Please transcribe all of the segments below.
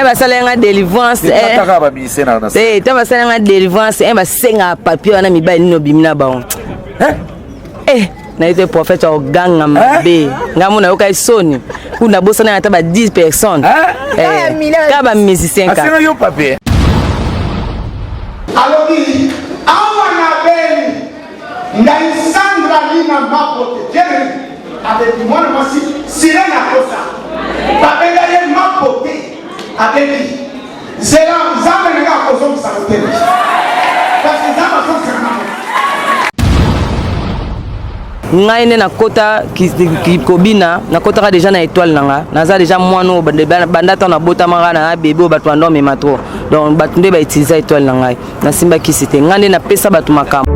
E basala nga délivrance eh ta basala nga délivrance e basenga papier wana mibali nini obimi na bango. Eh naye te prophète oganga mabe ngai mona yokai soni kuna nabosana ata ba 10 personnes kaka ba musicien kaka Alobi awa na beni ngai Sandra Lina Mabote Jeremy abebi mwana mwasi Sirene akosa babenga ye Mabote abebi zela Nzambe na ngai akozongisa motema kasi Nzambe azongisaka na moto. Ngai nde nakota kobina, nakotaka deja na étoile na nga, naza deja mwana oyo banda ntango nabotamaka na bebe oyo bato banda omema trop, donc bato nde bautiliza étoile na ngai, nasimba kisi te, ngai nde napesa bato makambo.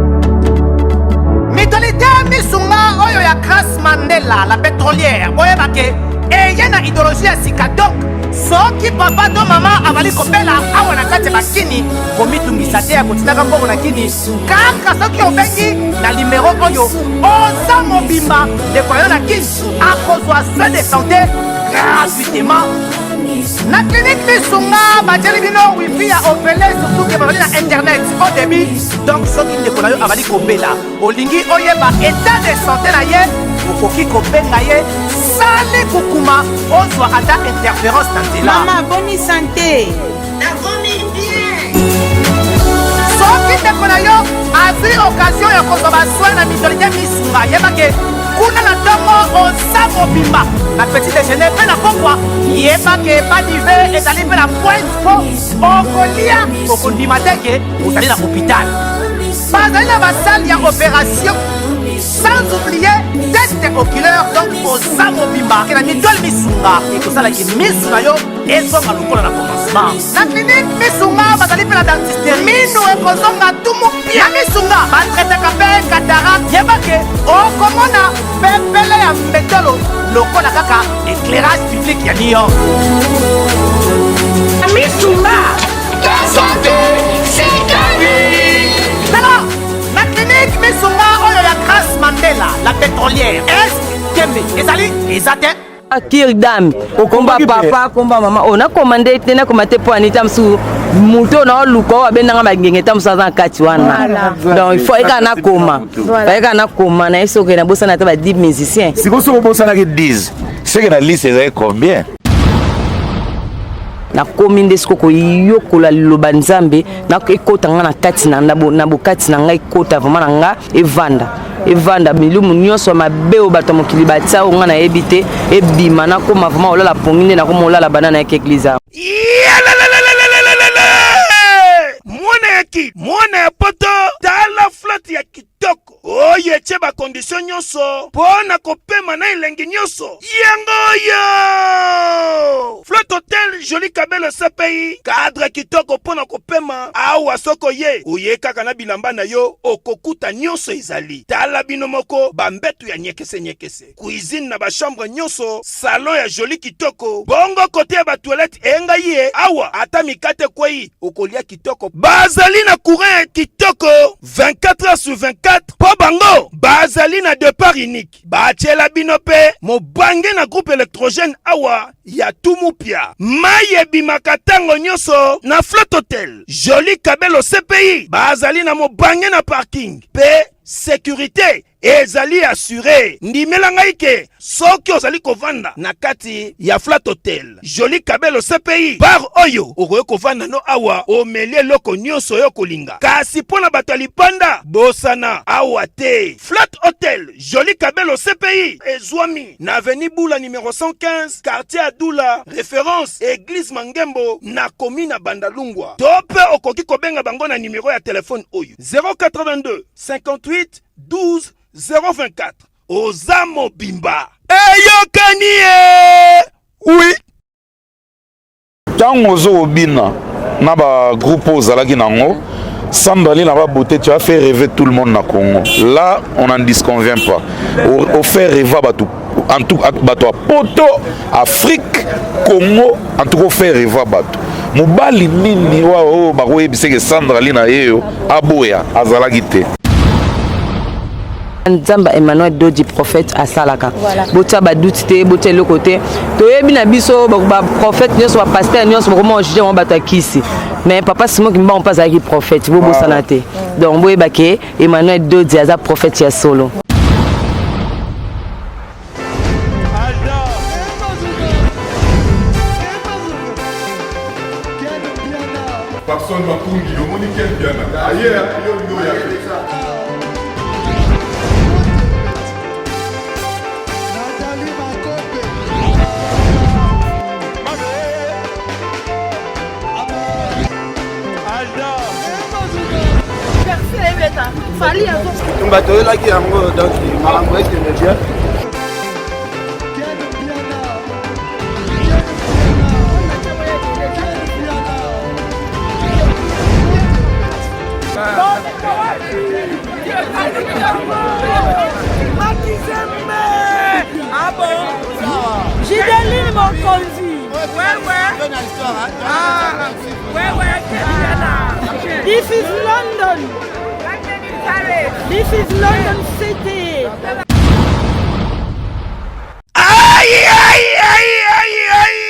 Mutualité Misunga oyo ya Grace Mandela la pétrolière, boyeba ke eye na idéologie ya sika, donc soki papa to mama azali kobela awa na kati ya bakini, komitungisa te ya kotindaka mbongo na kini, kaka soki obengi na limero oyo oza mobimba, ndeko yo na kini akozwa soin de santé gratuitement na clinique Misunga. Batieli bino wifi ya ofele, surtout ke bazali na internet au débit, donc soki ndeko na yo azali kobela, olingi oyeba état de santé na ye, okoki kobenga ye sali kukuma, ozwa ata interférence na nzela. Mama, boni santé? Nakomi bien. Soki ndeko na yo azwi occasion ya kozwa basoin na mutualité Misunga, yebake kuna na ntongo oza mobimba na petit déjeuner mpe na pokwa, yebake badive ezali mpe na pointe mpo okolia, okondima te ke ozali na hôpital. Bazali na basale ya opération, sans oublier test oculaire, donc oza mobimba ke na mutuelle Misunga ekosalaki misu na yo ezonga lokola na commencement. Na clinique Misunga bazali mpe na dentiste, minu ekozonga tumu pia. Na Misunga batraitaka mpe cataracte, yebake okomona pepele ya mbetolo lokola kaka éclairage public ya New York. Misunga santé sikali. Tala na clinique Misunga oyo ya Grace Mandela la pétrolière, est tembe ezali eza te. Kir dame, komba papa, komba mama oyo nakoma nde te, nakoma te mpo anita mosusu moto oyo naoluka oyo abendanga bangenge ta mosusu aza na kati wana, donc il faut ekaka nakoma, ekaka nakoma na ye soki nabosana ata ba 10 musicien. Sikoyo soki obosanaki 10, seke na liste ezali combien? Nakomi nde siko koyokola liloba Nzambe ekota nga na kati na bokati na ngai, ekota vraiment na nga, evanda evanda, milumu nyonso ya mabe oyo bato ya mokili batia oyo ngai nayebi te ebima, nakoma vraiment olala pongi nde nakoma olala banda nayaki église. Mwana ya ki mwana ya poto, tala flotte ya kitoko oyo etie bacondition nyonso mpo na kopema na elengi nyonso. Yango oyo Flotte Hotel Joli Kabelo CPI, cadre kitoko mpo na kopema awa. Soko ye oye kaka na bilamba na yo, okokuta nyonso ezali. Tala bino moko, bambetu ya nyekese nyekese, cuisine na bachambre nyonso, salon ya joli kitoko, bongo kote ya batoilette engai ye awa, ata mikate kwei okolia kitoko. Bazali na courant ya kitoko 24 heures sur 24 mpo bango bazali na départ unique. Batiela bino mpe mobange na groupe électrogène awa ya Tumupia, mai ebimaka ntango nyonso. Na Flotte Hotel Joli Kabelo CPI bazali na mobange na parking mpe sécurité ezali assuré. Ndimela ngai ke soki ozali kovanda na kati ya Flat Hotel Joli Kabelo CPI bar oyo, okoki kovanda no awa, omeli eloko nyonso oyo kolinga. Kasi mpo na bato ya lipanda, bosana awa te. Flat Hotel Joli Kabelo CPI ezwami na avenue Bula numero 115, quartier Adula, référence église Mangembo, na commune ya Bandalungwa, to mpe okoki kobenga bango na nimero ya telefone oyo 082 58 12 024. Oza mobimba, eyokani ye oui. Ntango ozo kobina na bagroupe oyo ozalaki nango, Sandra na ba beauté, tu as fait rêver tout le monde na Congo. Là, on n'en disconvient pas. Au fait rêver bato, en tout bato ya poto, Afrique, Congo, en tout cas fait rêver bato. Mobali nini wa oyo bakoyebisa ke Sandra Lina ye yo aboya azalaki te. Nzambe Emmanuel Dodji prophète asalaka. Botia ba doute te, botia eloko te. Toyebi na biso ba prophète nyonso ba pasteur nyonso bakoma juger bango bato ya kisi. Mais papa Simon Kimbangu mpe azalaki prophète, bobosana te. Donc boyeba ke Emmanuel Dodji aza prophète ya solo. Papson Makungi, omoni Ken Mpiana aye yo nde oya te. Bitumba toyelaki yango donc makambo ekende bien. Gideline Mokonzi. Ouais, ouais. Ah, ouais, ouais. This is London. This is London City. Aïe, aïe, aïe, aïe, aïe.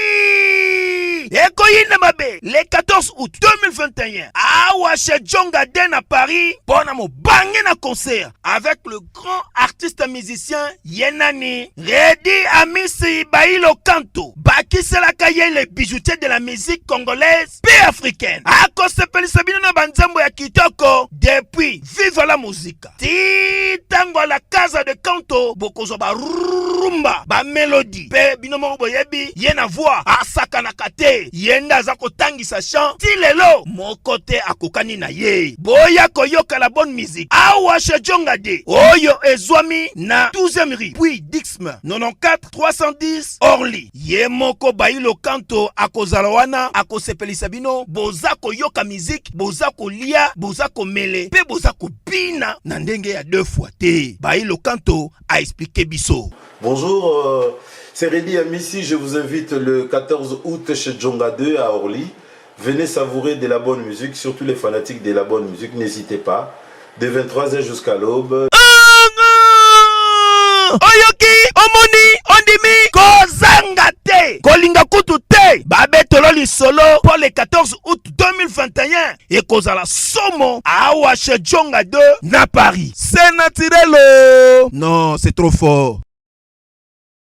Ekoyinda mabe le 14 août 2021 awa chez Djonga Den à Paris mpo na mobange na concert avec le grand artiste musicien ye nani Reddy Amisi Bailo Kanto bakiselaka ye le bijoutier de la musique congolaise mpe africaine akosepelisa bino na banzembo ya kitoko depuis Viva la Musica ti ntango ya la casa de canto bokozwa barumba bamelodi mpe bino moko boyebi ye na voi asakanaka te ye nde aza kotangisa chant ti lelo moko te akokani na ye boya koyoka la bonne musique awa chez Djonga de oyo ezwami na 12e rue puis Dixme 94 310 Orly ye moko Bailo Kanto akozala wana akosepelisa bino boza koyoka musique boza kolia boza komele mpe boza kobina na ndenge ya deux fois te Bailo Kanto a expliquer biso. Bonjour, euh, c'est Reddy Amissi, je vous invite le 14 août chez Djonga 2 à Orly. Venez savourer de la bonne musique, surtout les fanatiques de la bonne musique, n'hésitez pas. De 23h jusqu'à l'aube. Oyoki, omoni, ondimi, kozanga te, kolinga kutu te, babetolo lisolo mpo le 14 août 2021 ekozala somo awa chez Djonga 2 na Paris. C'est naturel. Oh. Non, c'est trop fort.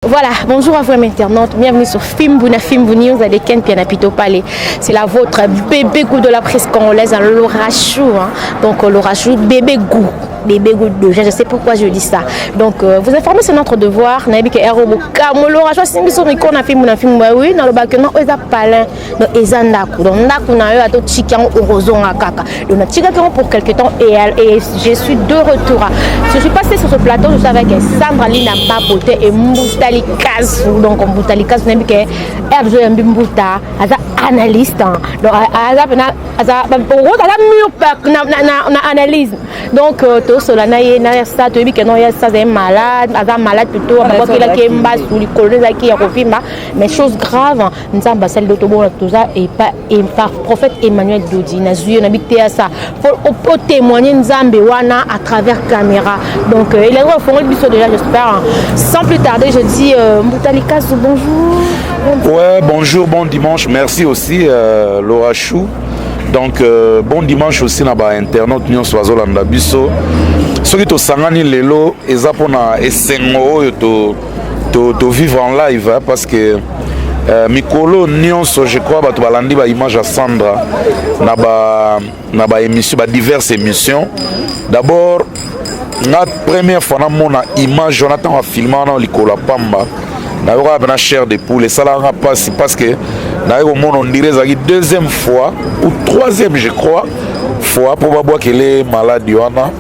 Voilà, bonjour à vous amis internautes, bienvenue sur Fimbu na Fimbu News avec Ken Piana Pito Palais. C'est la vôtre bébé goût de la presse congolaise, hein, Laura Chou. Hein. Donc Laura Chou, bébé goût. Bébé goût de je sais pourquoi je dis ça. Donc euh, vous informer c'est notre devoir. Nayebi ke ero bokamo Laura Chou asimbi so micro na Fimbu na Fimbu. Bah oui, na loba que non eza palin. Donc eza ndako. Donc ndako na yo ato tiki yango okozonga kaka. Donc na tikaki yango pour quelque temps et, et je suis de retour. Je suis passée sur ce plateau, je suis avec Sandra Lina Babote et Mbuta Likasu. Donc Mbuta Likasu nayebi ke Herve yambi Mbuta aza analyste. Hein. Donc aza pena aza aza mûr na, na, na, na analyse. Donc euh, tosola na ye na sa toyebi ke non ya sa azali malade, aza malade plutôt babwakelaki ye mbasu likolo ezalaki ya kovimba mais chose grave Nzambe asali do tobona toza epa par prophète Emmanuel Dodi nazui yo na biteya sa faut o témoigner Nzambe wana à travers caméra donc euh, il a ofongoli biso déjà j'espère sans plus tarder je dis euh, Mbuta Likazu bonjour Ouais, bonjour, bon dimanche. Merci aussi euh, Laura Chou. Donc euh, bon dimanche aussi na ba internautes nyonso bazolanda biso. Soki tosangani lelo eza pona esengo oyo to to, to vivre en live hein, parce que euh, mikolo nyonso je crois bato balandi ba image ya Sandra na ba na ba émission ba diverses émissions d'abord nga première fois namona image wana ntango afilma wana likolo ya pamba nayokaka mpena chair de poule esalaka nga mpasi parce que naye komona ondire ezalaki deuxième fois ou troisième je crois fois mpo babwakele maladi wana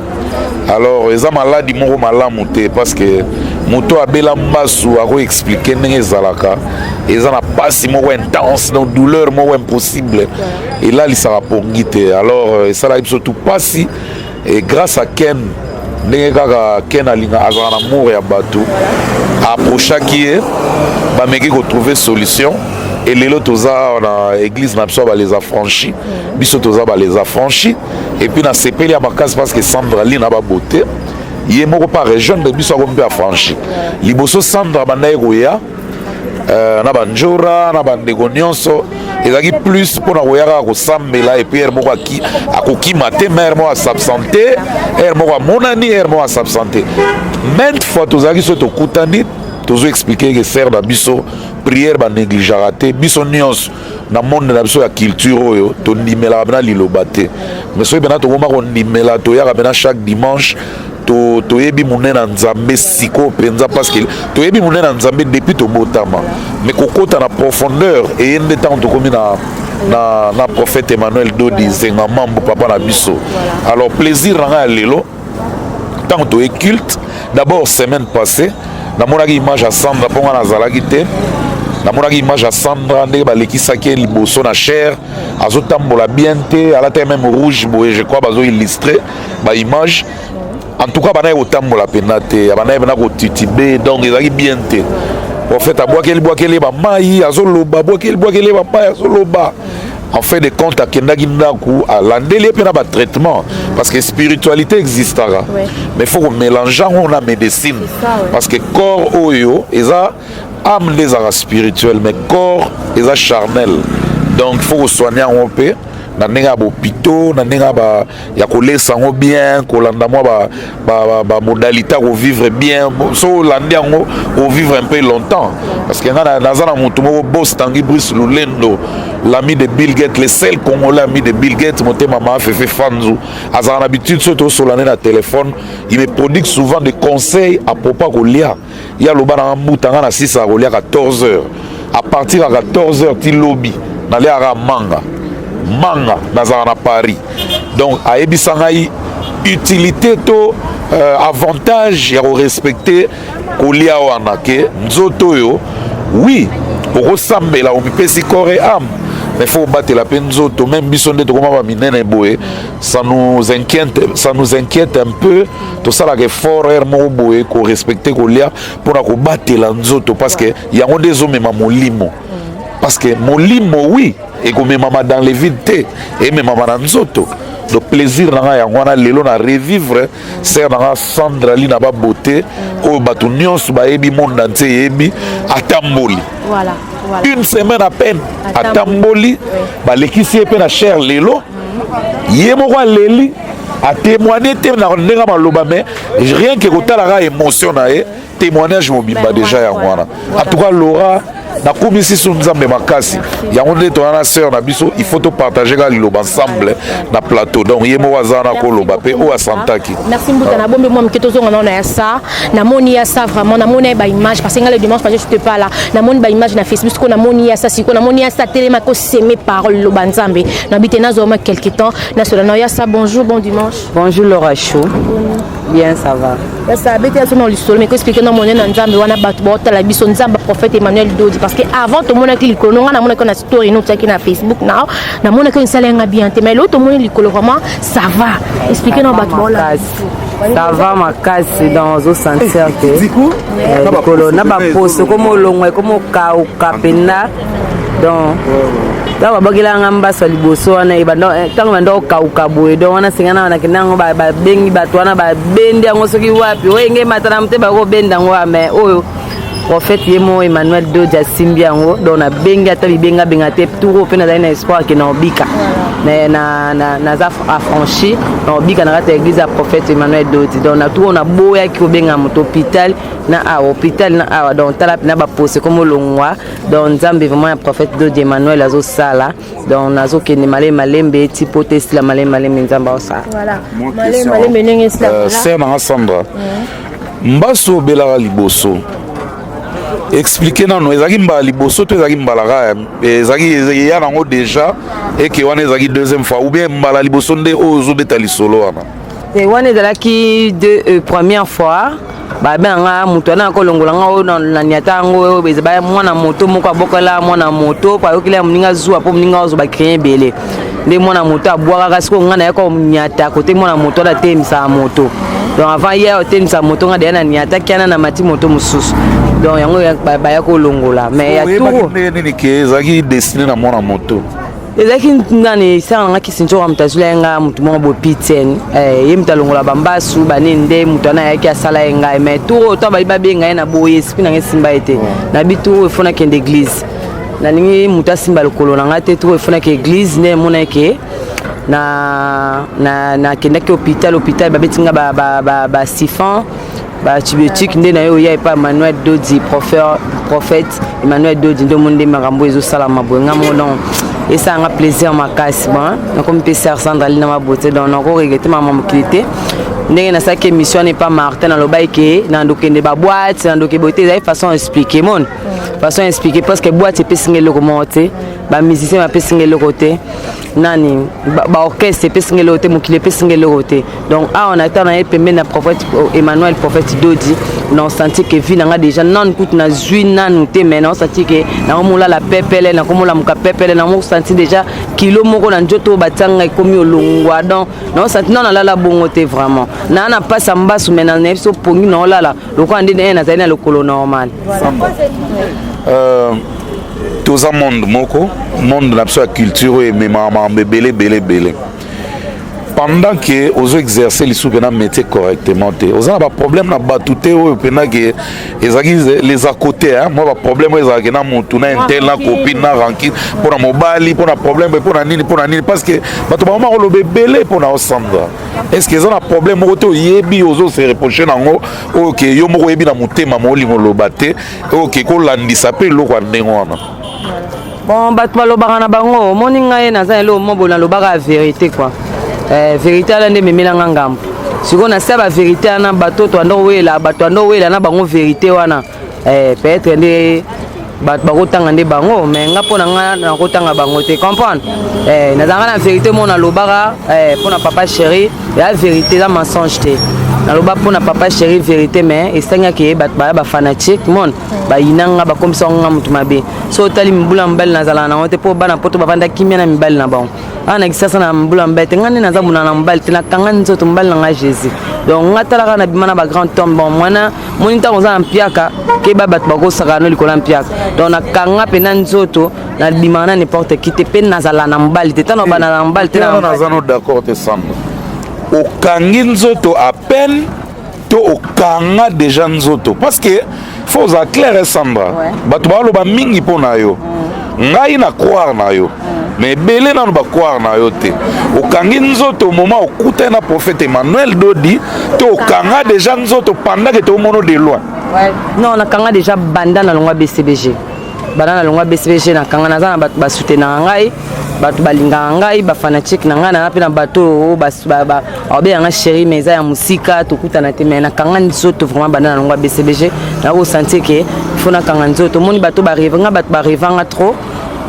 alors eza maladi moko malamu te parce que moto abela mbasu ako expliquer ndenge ezalaka eza na pasi moko intense donc douleur moko impossible elalisaka pongi te alors euh, esalaki biso tout pasi et grâce à Ken ndenge kaka Ken alinga azala na amour ya bato approchaki ye bameki kotrouver solution et lelo toza na église na biso ya ba les affranchis biso toza ba les affranchis et puis nasepeli ya makasi parce que Sandra Lina ba beauté Ye moko pa rejoindre biso, akomi mpe affranchi. Liboso Sandra abandaki koya na banjora na bandeko nyonso, ezalaki plus mpona koya kaka kosambela. Et puis heure moko akokima te, mais heure moko as'absenter, heure moko amonani, heure moko as'absenter. Maintes fois tozalaki, soki tokutani, tozo expliquer ke sœur na biso, prière banégligeaka te. Biso nyonso na monde na biso ya culture oyo, tondimelaka mpena liloba te, mais soki mpena tokoma kondimela, toyaka mpena chaque dimanche, toyebi monene na Nzambe sikoyo mpenza, parce que toyebi monene na Nzambe depuis tobotama, mais kokota na profondeur eye nde ntango tokomi na prophète Emmanuel Dodi Zenga Mambo, papa na biso. Alors plaisir na ngai ya lelo, ntango toye culte, d'abord semaine passée namonaki image ya Sandra, mpo nga nazalaki te. Namonaki image ya Sandra ndenge balekisaki ye liboso na chaire, azotambola bien te, alataki même rouge boye, je crois bazoillustrer baimage. En tout cas bandaki kotambola mpenza te, bandaki mpena kotituber, donc ezalaki bien te. Prophète abwakeli bwakeli ye bamai, azoloba, abwakeli bwakeli ye bamai, azoloba. En fin de compte akendaki ndako, alandeli ye mpe na batraitement, parce que spiritualité existaka, mais faut komélange yango na médecine, parce que corps oyo eza âme nde ezalaka spirituel, mais corps eza charnel. Donc faut kosoigne yango mpe na ndenge ya bopito, na ndenge ya kolesa yango bien, kolanda mwa bamodalité ya kovivre bien. So olandi yango, ovivre un peu longtemps, parce que nga naza na motu moko, boss Tangi Brice Lulendo, l'ami de Bill Gates, le seul Congolais ami de Bill Gates, motema maa Fefe Fanzu. Azalaka na habitude, soki tosola nde na téléphone, il me prodigue souvent des conseils à propos ya kolia. Ye aloba nanga: "Mbuta, nga na sisaka kolia 14 heures. À partir ya 14 heures ti lobi, naliaka manga manga." Nazalaka na Paris, donc ayebisa ngai utilité to avantage ya korespecter kolia wana, ke nzoto oyo, oui, okosambela, omipesi corps et âme, mais faut obatela mpe nzoto. Même biso nde tokoma baminene boye, ça nous inquiète, ça nous inquiète un peu. Tosalaka effort heure moko boye korespecter kolia mpona kobatela nzoto, parce que yango nde ezomema molimo, parce que molimo, oui, ekomemama dans le vide te, ememama na nzoto. Donc plaisir na ngai yango wana lelo na revivre sœur na nga Sandra Lina babote oyo bato nyonso bayebi, monde entier eyebi, atamboli. Voilà. Une semaine à peine atamboli, balekisi ye mpe na chaire. Lelo ye moko aleli, atémoigne te na ndenge maloba, mais rien ke kotalaka émotion na ye, témoignage mobimba déjà yango wana. En tout cas Laura, nakumisi so Nzambe makasi. Yango nde toza na sœur na biso, il faut topartage kaka liloba ensemble na plateau. Donc ye moko aza wana koloba mpe oyo asantaki. Merci mbuta. Na bombe mwa moke, tozonga nano na ya sa. Namoni ya sa vraiment, namoni ye baimage, parce que nga le dimanche passé je pas là. Namoni baimage na Facebook. Sikoyo namoni ya sa, sikoyo namoni ya sa telemaki oseme parole, loba Nzambe. Nabi te, nazwa quelque temps nasola na ya sa. Bonjour, bon dimanche. Bonjour Laura Chou. Bien, ça va. Ya sa, abeti ya so na lisolo, mais koexpliquer na monene na Nzambe wana, bato baotala biso, Nzambe prophète Emmanuel Dodi, parce que avant tomonaki likolo no, nga namonaki na story no otiaki na Facebook na, namonaki esala yanga bien te, mais lelo tomoni likolo, vraiment ça va. Expliquer na bato baolala biso. Ça va makasi, donc ozosentir te likolo na baposo ekoma olongwa, ekoma okauka mpenza. Donc ntango babakelanga mbaso ya liboso wana, ntango banda okauka boye, donc wana senga na nakenda yango, babengi bato wana, babendi yango soki wapi oyo enge mata na mote, bakobenda yango wa. Mais oyo prophète ye mo Emmanuel Dodi asimbi yango, donc nabengi ata bibengabenga te. Tour oyo mpe nazali na espoir ke na obika, naza affranchi, na obika na kati ya église ya prophète Emmanuel Dodi. Donc na tour oyo naboyaki kobenga moto, hôpital na awa, hôpital na awa. Donc tala mpena bapose komo olongwa. Donc Nzambe vraiment ya prophète Dodi Emmanuel azosala. Donc nazokende malembe malembe ti po te esila, malembe malembe Nzambe aosala. Voilà, malembe malembe ndenge esila. Sœur nanga Sandra, mbaso obelaka liboso, explique nano, ezalaki mbala liboso to ezalaki mbala kaka ezalaki eya nango déjà eke wana ezalaki deuxième fois, ou bien mbala liboso nde oyo ozobeta lisolo wana? Te, wana ezalaki première fois. Babenganga moto wana akolongola nga oyo na niata yango oyo eza mwana moto moko abokola mwana moto po ayokeli ya moninga zuwa, mpo moninga ozwa bacrédit ebele nde mwana moto abwakaka. Sikoyo nga nayaka koniata kote mwana moto wana atelemisaka moto. Donc avant ye otelemisa moto, nga deya na niataki wana na mati moto mosusu. Donc yango baya kolongola, mais ya oyebaki tour ndenge nini ke ezalaki destiné na mwana moto? Ezalaki nani esala nanga kisi nzoka moto azwila ye ngai moto moko boye pitien eh, ye moto alongola bambasu banini nde moto wana ayaki asala ye ngai mais tour oyo to bayi babenga ye na boye esprit nanga esimba ye te nabi tour oyo efo nakende église nalingi moto asimba lokolo na ngai te tour oyo efo nake église nde emonaki ke na nakendaki hôpital hôpital babeti nga ba, ba, ba, ba siphon ba antibiotique nde na ye oya epai Emmanuel Dodi prophète Emmanuel Dodi nde omoni nde makambo ezosalama boye nga moko donc esala nga plaisir makasi bon nakomi mpe sœur Sandra Lina Mabote donc nako regrette mama mokili te ndenge nasalaki émission wana epa Martin nalobaki ke nandokende baboite nandoke boye te ezali façon expliquer mone façon expliquer parce que boite epesi nga eloko moko te bamusicien bapesi nga eloko te nani baorchestre epesi nga eloko te mokili epesi nga eloko te donc awa na ntango naye pembeni na prophète oh, emmanuel prophète dodi naosentir ke vie na nga déjà nanu kutu nazwi nanu te mais naosentir ke nakomolala pepele nakomolamuka pepele namosentir déjà kilo moko na nzoto oyo batia nga ekomi olongwa donc naosentir nanu nalala bongo te vraiment naa na mpasi ya mbasu mais nayebi so pongi naolala lokola nde eh, nazali na lokolo normal euh, toza monde moko monde na biso ya culture oyo ememaka makambo ebele ebele ebele pendant que ozo exercer lisusu mpena métier correctement te oza na baproblème na bato te oyo mpena ke ezalaki les à côté mwa baproblème oyo ezalaki na motu na intel na copine na rancune mpo na mobali mpo na problème mpo na nini mpo na nini parce que bato bakoma koloba ebele mpo na osandra est ce que eza na problème moko te oyebi ozo se reproche nango oyo ke yo moko oyebi na motema molingo oloba te oyo ke kolandisa mpe eloko ya ndenge wana bon bato balobaka na bango omoni ngai naza eloko moko boye nalobaka ya verité quoi eh, verité wana nde ememela nga ngambo sikoyo na se ya baverité wana bato toanda kowela bato anda kowela na bango verité wana eh, peut-être nde bato bakotanga nde bango mais nga mpo na nga nakotanga bango te comprendre eh, nazalaka na verité moko nalobaka eh, mpo na papa chéri ya verité eza mensonge te naloba mpo na papa chéri verité mais esengaki bato baya bafanatique mone bayina nga bakomisa nga moto mabe so otali mibula mobali nazalaka nango te mpo bana poto bavanda kimia na mibali na bango awa na kisasa na mbula mobali te ngai nde naza buna na mobali te nakanga nzoto mobali na ngai jésus donc ngai talaka na bima na bagrand homme bon mwana moni ntango oza na mpiaka keba bato bakosaka no likolo ya mpiaka donc nakanga mpena nzoto nabimaka na n'importe qui te mpe nazala na mobali te ntango bana na mobali te naza no d'accord te sandra okangi nzoto à peine to okanga déjà nzoto parce que faut ozala claire sandra ouais. bato baloba mingi mpo na yo mm. ngai na croire na yo mm. mais ebele nano bacroire na yo te okangi nzoto moment okutani na prophète emmanuel dodi to okanga déjà nzoto pendant ke tomono de loin ouais. non nakanga déjà banda na longwa bcbg banda na longwa bcbg nakanga naza na bato basoutenaka ngai bato balingaka ngai bafanatike na ngai naza mpe na bato oyo babengaka ngai chéri mais eza ya mosika tokutana te mais nakanga nzoto vraiment banda na longwa bcbg nakosentir ke fo nakanga nzoto omoni bato bareve ngai bato barevanga trop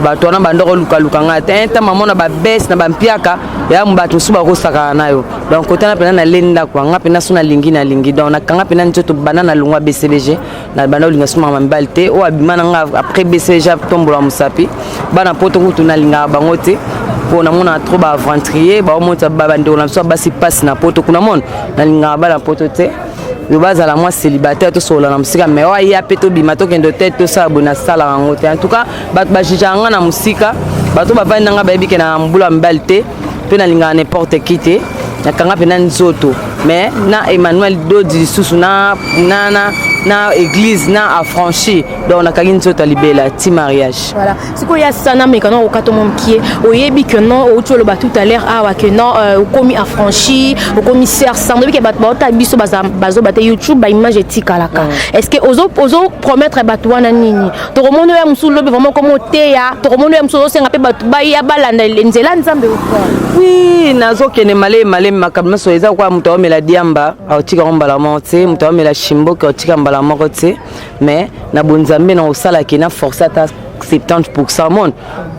bato wana banda kolukaluka ngai te ntango mamona babese na bampiaka ya bato mosusu bakosakana na yo donc kotana mpenza nalenda kua ngai mpenza so nalingi nalingi donc nakanga mpenza nzoto banda na longwa bcbg na banda olinga so mama mibali te oyo abima na nga après bcg atombola mosapi bana poto kutu nalingaka bango te mpo namonaka trop baaventurier baomonisa bandeko na biso basi mpasi na poto kuna mona nalingaka bana poto te yo bazala mwa célibataire tosolola na mosika mais oyo aya mpe tobima tokende hotel tosala boye nasalaka yango te en tout cas bato bajugeaka nga na mosika bato bavandi na nga bayebi ke na mbula mibali te mpe nalingaka n'importe qui te nakanga mpena nzoto mais na emmanuel dodi lisusu na, na, na, na église na affranchi donc nakangi nzoto ya libela ti mariage voilà sikoyo ya sana meka na okata mwa mokie oyebi que non outi oloba tout à l'heure awa que non euh, okomi affranchi okomi sœur sans oyebi ke bato baota biso bazoba te youtube baimage etikalaka mm. est ce que ozo, ozo promettre bato wana nini tokomona oyo ya mosusu lobi vraiment okoma oteya tokomona oyo ya mosusu ozosenga mpe bato baya balanda nzela nzambe wi nazokende malemi malemi makambo nyonso eza lokola moto aomela diamba aotika yango mbala moko te moto aomela shimboke aotika mbala moko te mais na bonzambe na osalaki na force ata 70 pourcent mone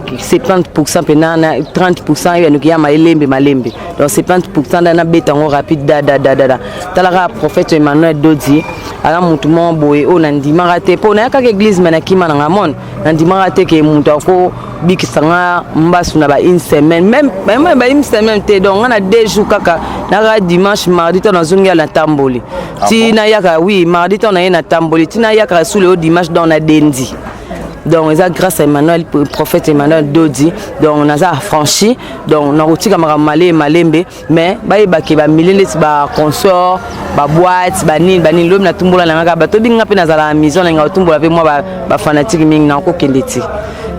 70 pourcent mpena na 30 pourcent eyandoki ya malembe malembe donc 70 pourcent nda nabeta yango rapide dadadadada talaka prophète emmanuel dodi aza motu moko boye oyo nandimaka te mpo nayakaka eglise me nakima na nga mone nandimaka te ke moto akobikisa nga mbasu na ba une semaine meme ba une semaine te donc nga na deux jours kaka naka dimanche mardi to nazongi ya natamboli ah ti nayaka oui mardi to naye natamboli ti nayaka sous leo dimanche donc nadendi. Donc eza grâce à Emmanuel, prophète Emmanuel Dodi. Donc naza affranchi, donc nakotika makambo malembe malembe, mais bayeba ke bamilie ndeti baconsort, baboite, banini banini. Lobi natumbola na ngaka bato binga mpe nazala na maison na ngai, otumbola mpe mwa bafanatike mingi, nakokende ti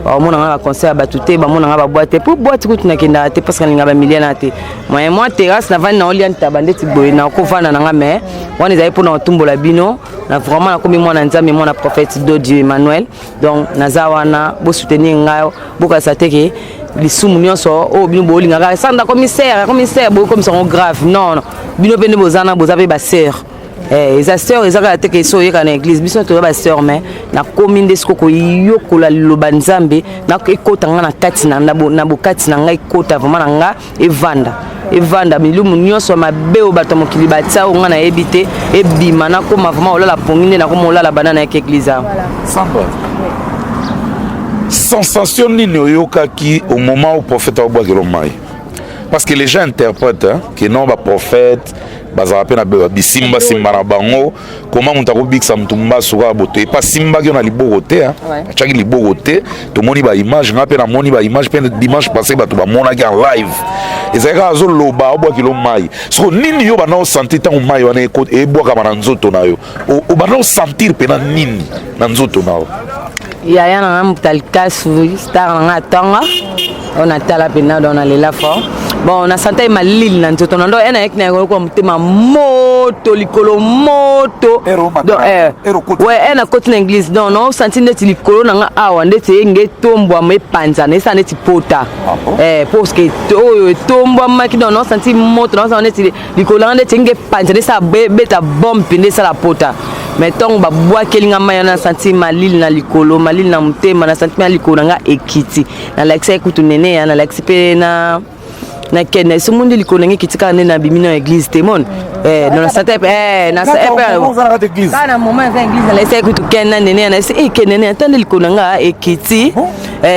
bamona nga baconcert ya bato te, bamona nga baboite te, mpo boite kutu nakendaka te parce que nalinga bamilie na te. Moyen mwa terrasse navandi na olia ntaba ndeti boye, nakovanda na nga, mais wana ezali mpona kotumbola bino. Na vraiment nakomi mwana Nzambe, mwana prophète Dodi Emmanuel. Donc naza wana, bosoutenir ngai, bokasa te ke lisumu nyonso oyo bino bolingaka sanda commissaire commissaire bokomisa yango grave. Non, non, bino mpe nde boza na boza mpe basœur. Eza sœur, eza kaka te ke so oyeka na église, biso toza basœur. Mais nakomi nde siko koyokola liloba Nzambe, ekota nga na kati na bokati na ngai, ekota vraiment na nga, evanda evanda. Milumu nyonso ya mabe oyo bato ya mokili batia, oyo ngai nayebi te, ebima. Nakoma vraiment olala pongi nde nakoma olala banda nayaki église awa. Sandra, sensation nini oyokaki au moment où prophète aobwakela mai? Parce que les gens interprètent, hein, que non, baprophète bazala mpe na bisimbasimba na bango. Koma moto akobikisa motu mbasu kaka boto epa asimbaki yo na liboko te, hein. Atiaki liboko te. Tomoni baimage, nga mpe namoni baimage mpe dimanche passé bato bamonaki en live, ezalaki kaka azoloba, obwakilo mai. Siko nini yo banda osentir ntango mai wana ebwakama na nzoto na yo? Obanda osentir mpena nini na nzoto na yo? Yaya na nga motalikasu, star na nga atanga oyo natala mpena, donc nalela fort. Bon, nasanta ye malili na nzoto na ndo e nayaki na yango motema moto likolo moto. Donc ouais, e nakoti na église, donc naosanti ndeti likolo na nga awa ndeti enge etombwama, epanzana, esala neti pota, parce que oyo etombwamaki. Donc naosanti moto, naosala neti likolo na nga ndeti enge epanzana, esala beta bombe mpenza, esala pota. Mais ntongo babwakeli nga mai wana, nasanti malili na likolo, malili na motema, nasanti na likolo na nga ekiti. Nalakisaki kutu nene ya nalakisi mpe na nakende esomo nde likolo nange ekiti kaka nde nabimi na église te mone. Donc nasanta kaka na moment eza église, nalakisaki kutu ken na nene ya nayesi eke nene ata nde likolo na nga ekiti,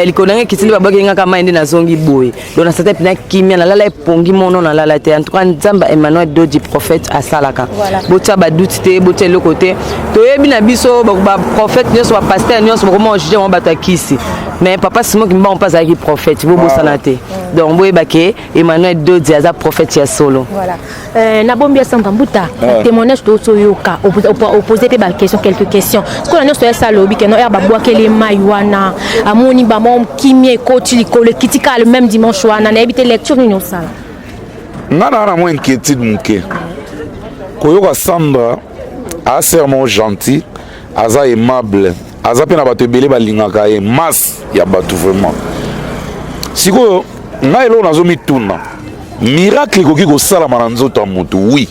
likolo na nga ekiti nde babwakeli nga kaka mai nde nazongi boye. Donc nasanta mpena kimia, nalala epongi mono, nalala te. En tout cas, Nzambe Emmanuel Dodi prophète asalaka. Botia badoute te, botia eloko te. Toyebi na biso baprophète nyonso, bapasteur nyonso bakoma ojuge bango bato ya kisi, mais papa Simon Kimbangu mpe azalaki prophète, bobosana te. Donc boyeba ke Emmanuel Dodi aza prophète ya solo. Voilà. Nabombi ya Sandra Mbuta, témoignage tozoyoka, opose mpe baquestion, quelques questions. Sikoyo na nyonso yasa alobi ke no ere babwakeli mai wana, amoni bamo kimia ekoti, likolo ekiti kaka le même dimanche wana. Nayebi te lecture nini osala. Nga na mwa inquiétude moke koyoka Sandra aza moko gentil, aza aimable, aza mpe na bato ebele balingaka ye, masse ya bato vraiment. Sikoyo ngai eloko nazomituna, miracle ekoki kosalama na nzoto ya motu, oui,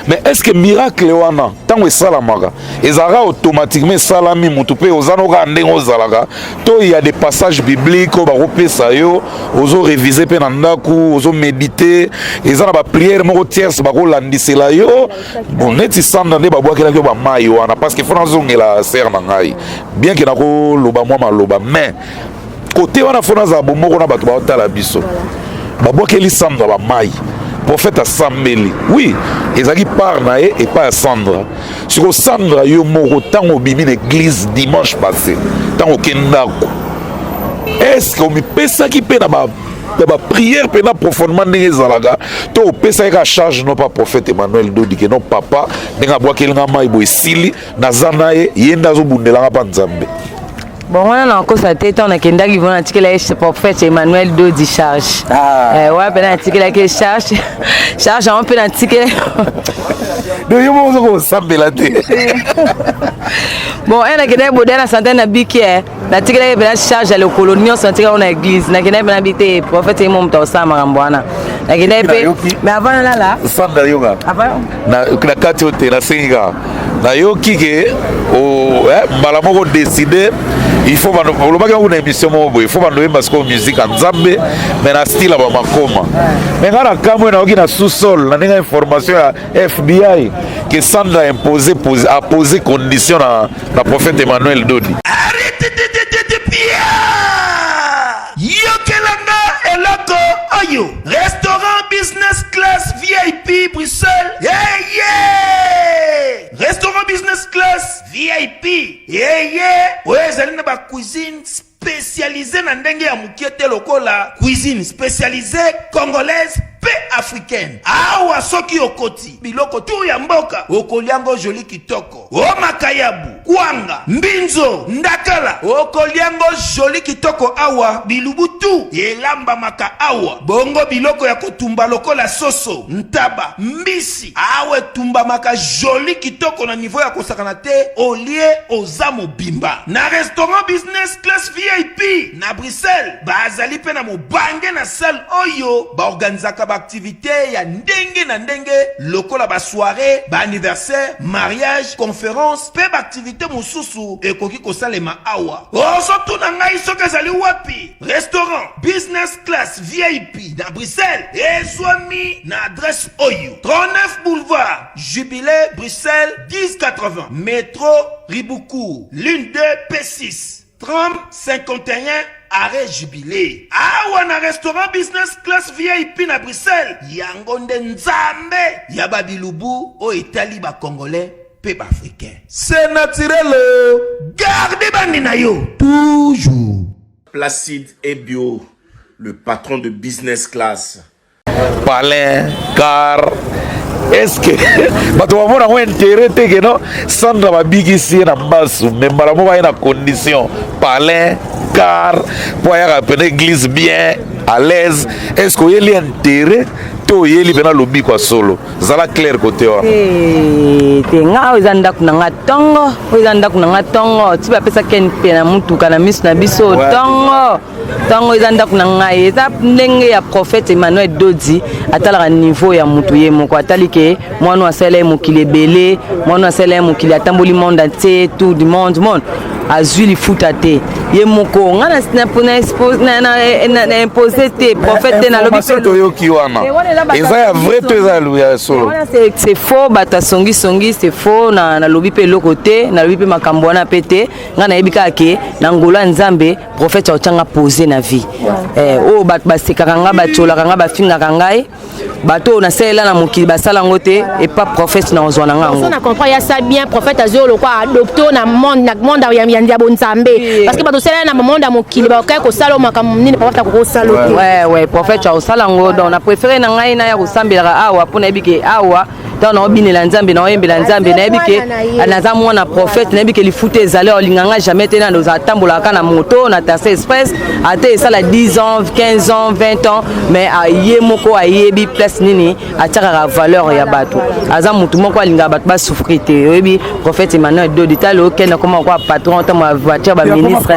mais est ce que miracle wana ntango esalamaka ezalaka automatiquement esalami, motu mpe oza no kaka ndenge ozalaka, to ya des passages bibliques oyo bakopesa yo, ozorévise mpe na ndako, ozomédite, eza na baprière moko tierce bakolandisela yo? Bon, neti Sandra nde babwakelaki yo bamai wana, parce que fo nazongela sere na ngai, bien ke nakoloba mwa maloba, mais kote wana fo nazala bomoko na bato baotala biso. Babwakeli Sandra bamai, prophète asambeli, oui, ezalaki part na ye epai ya Sandra. Sikoyo Sandra, yo moko ntango obimi na église dimanche passé, ntango oke ndako, est ce que omipesaki mpe na baprière mpe na profondément ndenge ezalaka, to opesaki kaka charge no pa prophète Emmanuel Dodi ke no papa ndenge abwakeli nga mai boye, esili, naza na ye, ye nde azobundelanga mpa Nzambe? Bon, wana nakosa te. Ntango nakendaki vona, natikela ye prophète Emmanuel Dodi charge. Wana mpe natikelaki ye charge, charge yango mpe natikela. Donc yo moko oza kosambela te? Bon, nakendaki boda na sante na biki, natikelaki mpena charge ya lokolo nyonso, natikelaki na église. Nakendaki mpena bi te, prophète ye mo moto akosala makambo wana. Nakendaki mpe, mais avant nalala Sandra, yoka, na kati oyo te, nasengi kaka, nayoki ke mbala moko décide, il faut bando olobaki yango na émission moko boye, il faut bando oyemba sikoyo musique ya Nzambe, mais na style ya bamakoma. Mais ngai na kamwe, nayoki na sous-sol na ndenge ya information ya FBI ke Sandra imposé a posé condition na prophète Emmanuel Dodi. Yokelanga eloko oyo, restaurant business class VIP Bruxelles, yeah, yeah! Restaurant business class. VIP eye oyo ezali na ba cuisine specialise na ndenge ya mokie te lokola cuisine specialise congolaise mpe africaine. Awa soki okoti biloko tu ya mboka okolia ngo joli kitoko, o makayabu, kwanga, mbinzo, ndakala okolia ngo joli kitoko. Awa bilubu tu elambamaka awa, bongo biloko ya kotumba lokola soso, ntaba, mbisi awa etumbamaka joli kitoko na niveau ya kosakana te, olie oza mobimba. Na restaurant business class VIP na Bruxelles bazali mpe na mobange na salle oyo baorganizaka baaktivite ya ndenge na ndenge lokola basoiree, baanniversaire, mariage, conference mpe baaktivite mosusu ekoki kosalema awa. Ozotuna ngai soki ezali wapi? Restaurant business class VIP na Bruxelles ezwami na adresse oyo: 39 boulevard Jubilé, Bruxelles 1080, métro Riboucourt, ligne 2 P6, tram 51 arrêt Jubilé. Awa na restaurant business class VIP na Bruxelles, yango nde nzambe ya babilubu oyo etali ba congolais pe ba africain. C'est naturel, garde bandi na yo toujours. Placide Ebio, le patron de business class. Palin car est-ce que bato bamona yango intérêt te ke no Sandra babikisi ye na mbasu me mbala moko aye na condition palin car mpo ayaka pena église bien à l'aise? Est ce que oyeli intérêt to oyeli mpena lobiko ya solo? Zala clair kote wana. Te, nga oyo eza ndako na nga ntongo, oyo eza ndako na nga ntongo ti bapesaki mpe na motuka na miso na biso ntongo ntango. Eza ndako na ngai, eza ndenge ya prophète Emmanuel Dodi atalaka niveau ya mutu ye moko, atali ke mwana asala ye mokili ebele, mwana asala ye mokili, atamboli monde entier, tour du monde, monde azwi lifuta te ye moko. Ngai na impose te prophète te, nalobi. Toyoki wana eza ya vrai to eza ya solo? C'est faux, bato asongisongi, c'est faux. Nalobi mpe eloko te, nalobi mpe makambo wana mpe te. Ngai nayebi kaka ke na ngolo ya Nzambe, prophète aotianga pose na vie. Oyo bato basekaka ngai, batiolaka ngai, bafingaka ngai, bato oyo nasalela na mokili basala yango te, epa prophète na kozwa na ngai yango. Na comprend ya ça bien, prophète azwi lokwa adopte na monde, na monde ya bonzambe, parce que bato osalela na monde ya mokili bakoki kosala makambo nini, prophète akokosala te. Ouais, prophète akosala yango. Donc na préféré na ngai naya kosambelaka awa, mpo nayebi ke awa ntango naobinela Nzambe, naoyembela Nzambe, nayebi ke naza mwana prophète, nayebi ke lifuta ezali. Olinga nga jamais te, nando ozala tambolaka na moto na taxi express, ate esala 10 ans, 15 ans, 20 ans, mais ye moko ayebi place nini atiakaka valeur ya bato. Aza motu moko alingaka bato basouffrir te. Oyebi prophète Emmanuel Dodi, tala okende koma kwa patron ntango ya voiture, baministre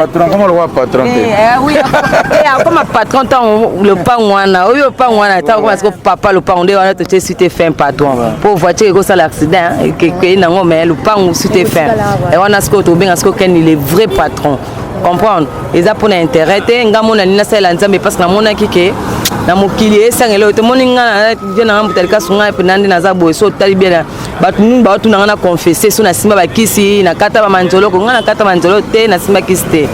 akoma patron ntango lopango wana, oyo lopango wana, ntango okoma siko papa lopango nde wana totie suite fin patron, mpo voiture ekosala accident ekei nango, mais lopango suite fin wana sikoyo tobenga sikoyo keni le vrai patron. Comprendre, eza mpona intérêt te. Nga mona nini nasalela Nzambe, parce que namonaki ke na mokili esangela oyo tomoni. Nga na nanga mbuta likasu, ngai mpena nde naza boye. So otali bien, bato mingi baotuna nga na confesse so nasimba bakisi, nakata bamanzoloko. Ngai nakata manzolo te, nasimba kisi te.